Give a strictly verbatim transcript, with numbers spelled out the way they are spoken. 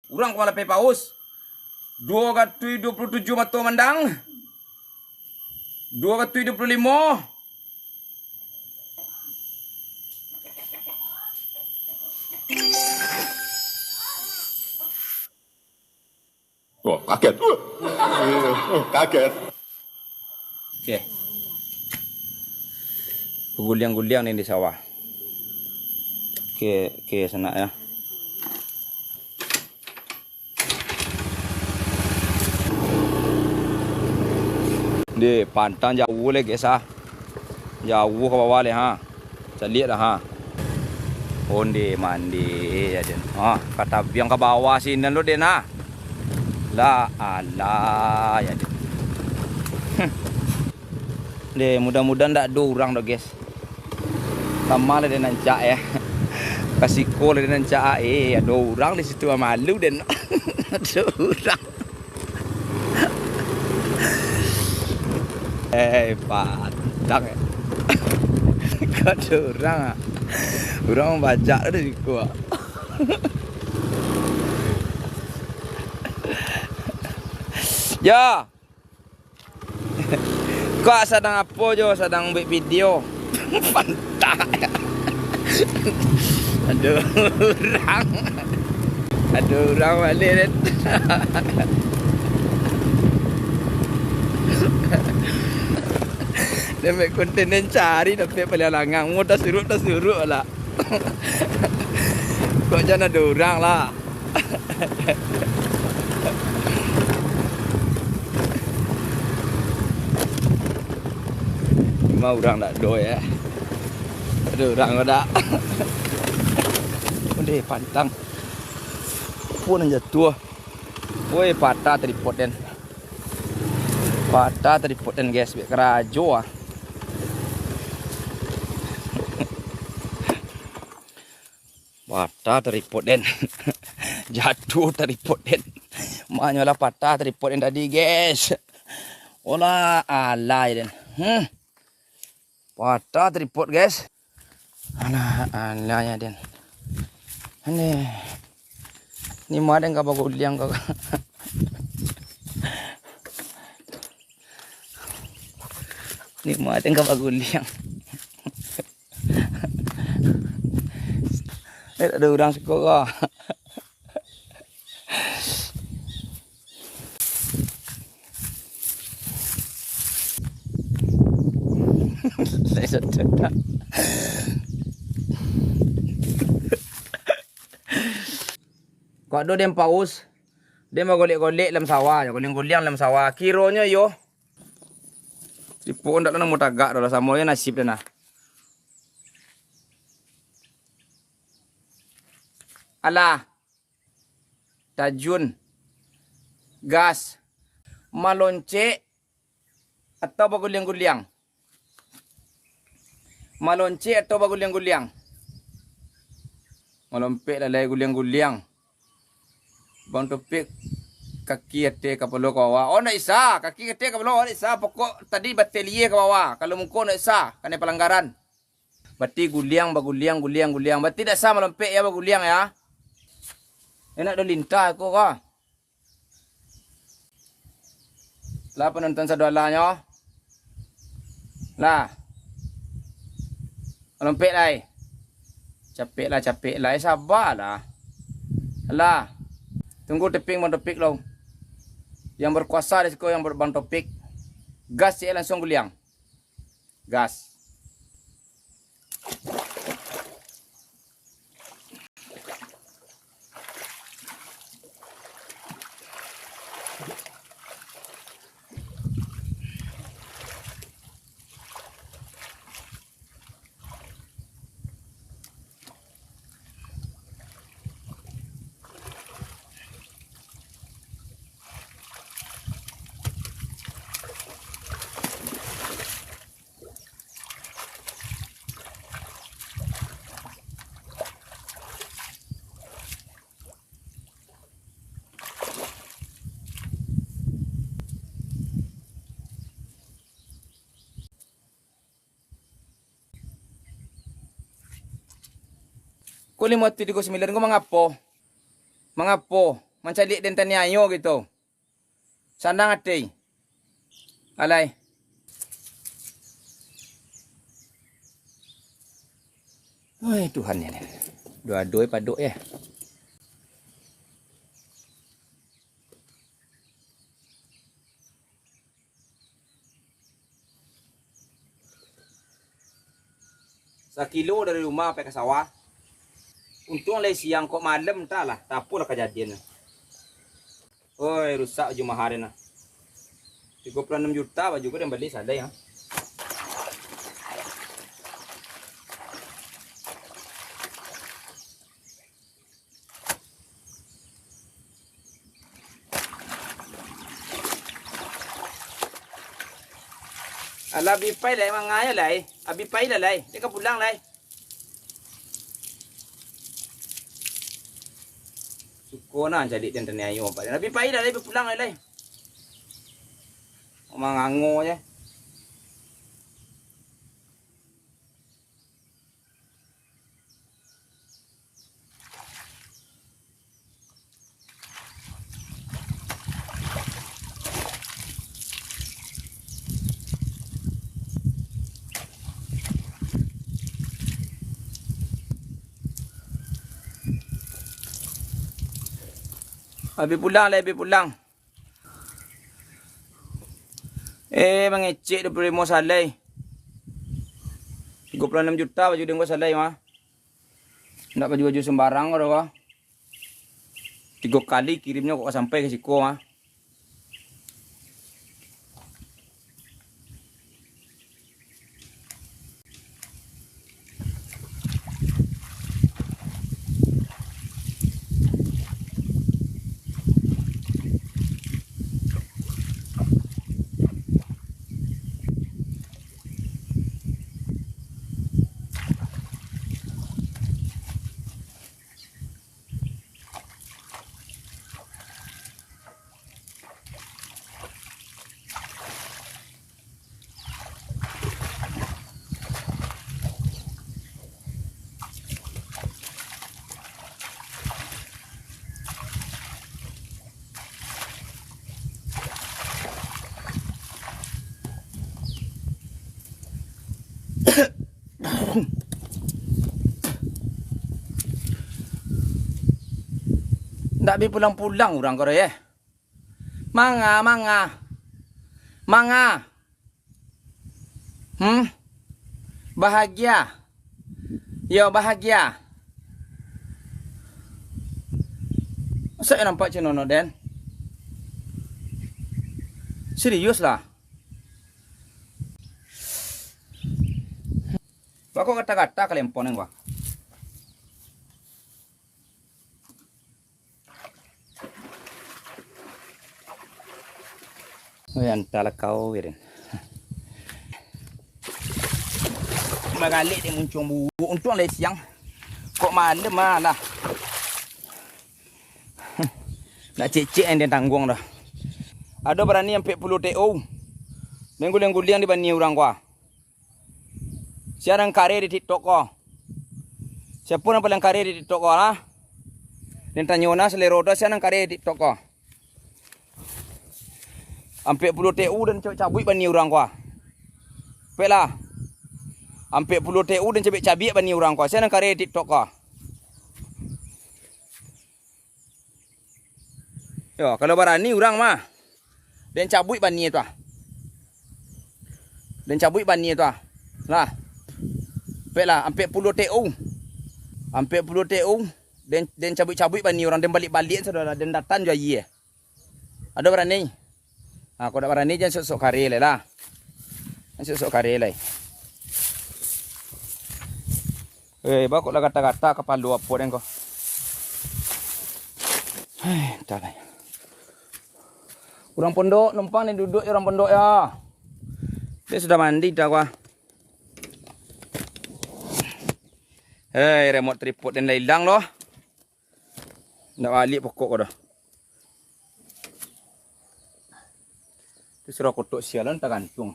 Urang ka malapeh paus. Duo ratuih duo puluah tujuah mato mandang. Duo ratuih duo puluah limo. Oh, kaget. Uh. Oh, kaget. Oke. Guliang-guliang ni di sawah. Oke, oke, sanak ya. Di pantang jauah lagi, sah. Jauah ka bawah leh, ha. Caliak dah, ha. Onde mande, ya, den. Ha, ka tabiang ka bawah sinan lo, den, ha. Lah, alah, ya, den. Deh, mudah-mudahan ndak ado urang doh, guys. Sama lah den nancak, ya. Ka siko lah den nancak, ah. Eh, ado urang di situ, ah, malu den. Ado urang. Eh, pantang, eh. Kok ado urang, ah? Urang bajak lah di siko, ah. Ya. Kok sadang apo jo, sadang buek video. Pantak. Ado urang. Ado urang baliak, den. Den buek konten, den cari dapek paliang langang. Mudah suruik, dah suruik lah. Kok jan ado urang lah. Cuma urang ndak ado, ya. Ado urang ko dak? Ondeh, pantang. Apo nan jatuah? Woi, patah tripod den. Patah tripod den, guys. Buek karajo, ah. Patah tripod den. Jatuah tripod den. Manyolah patah tripod den tadi, guys. Olah, alai den. Hmm. Patah tripod, guys. Alah, alah ya, den. Aneh. Ni ma den ka baguliang ka. Ni ma den ka baguliang. Eh, ado urang siko ka. Kok ado den paus, den bagolek-golek lam sawah, guliang-guliang lam sawah. Kironyo iyo. Tripod ndak lah namuah tagak doh lah, samo jo nasib den nah. Alah. Tajun. Gas. Maloncek atau baguliang-guliang? Maloncek atau baguliang-guliang? Malompek lah lai guliang-guliang. Bang Topik, kaki ateh kapalo ka bawah. Oh, ndak bisa. Kaki ateh kapalo ka bawah ndak bisa. Pokok tadi batelie ka bawah. Kalau muko ndak bisa. Kanai palanggaran. Bati guliang, baguliang, guliang, guliang. Bati ndak sah malompek ya, baguliang ya. Enak do lintah ko ka. Lah, panonton sadoalahnyo. Lah. Malompek lai. Capek lah, capek lah. Eh, sabar lah. Lah. Tunggu taping Bang Topik lo. Yang berkuasa di siko yang ber-, Bang Topik. Gas ciek langsung guliang. Gas. Ko limo ratuih tigo sambilan ko mangapo? Mangapo? Mancaliak den taniayo gitu. Sanang ati. Alai. Woi, Tuhan ini. Dua-dua paduk ya. Sakilo dari rumah pai ka sawah. Untuang lai siang, kok malam, antahlah, tapolah kajadian. Oi, rusak baju mahar den nah. Tigo puluah anam juta baju ko den bali salai, ha. Alah, bi pai lai, mangayo lai. Abi pai lah lai. Den ka pulang lai. Suko nah caliak den taniayo, Pak. Abi pai lah lai, bi pulang lai, lai. Mangango je. Abi pulang lai, abi pulang. Eh, mangecek dua puluah limo salai. Tigo puluah anam juta baju den ko salai mah. Ndak baju-baju sembarang ko doh ko. Tigo kali kirimnyo kok sampai ka siko mah. Ndak bi pulang-pulang urang ko doh, yeh. Manga, manga. Manga. Hmm? Bahagia. Yo, bahagia. Masa yo nampak cino no, Den? Serius lah. Bako kata-kata kalempon ko. Weh, antahlah kau, Wirin. Bagalik dek muncuang buruak. Untuang lai siang. Kok malam malah. Nak cek-cek yang dia tangguang dah. Ado barani ampek puluah T O. Den guliang-guliang di bani urang ko. Sia nan kareh di TikTok ko? Siapo nan paliang kareh di TikTok ko lah? Den tanyo nah, salero tu, sia nan kareh di TikTok ko? Ampek puluah T U den cabuik-cabuik bani urang ko. Pek lah. Ampek puluah T U den cabiak-cabiak bani urang ko. Sia nan kareh di TikTok ko? Yo, kalau barani urang mah, den cabuik bani tu ah. Den cabuik bani tu ah. Lah. Pek lah, ampek puluah T U. Ampek puluah T U. Den, den cabuik-cabuik bani urang, den baliak-baliak sudah lah, den datang jo aia. Ado barani? Ha, kok dak barani, jan sok-sok kareh lai lah. Jan sok-sok kareh lai. Eh, bakok lah gata-gata kapalo apo den ko. Hei, entah lah. Urang pondok, numpang ni duduak jo urang pondok yo. Den sudah mandi dah ko ah. Hei, remote tripod den lah ilang lo. Ndak baliak pokok ko doh. Tu surau kotok sia lah tagantuang.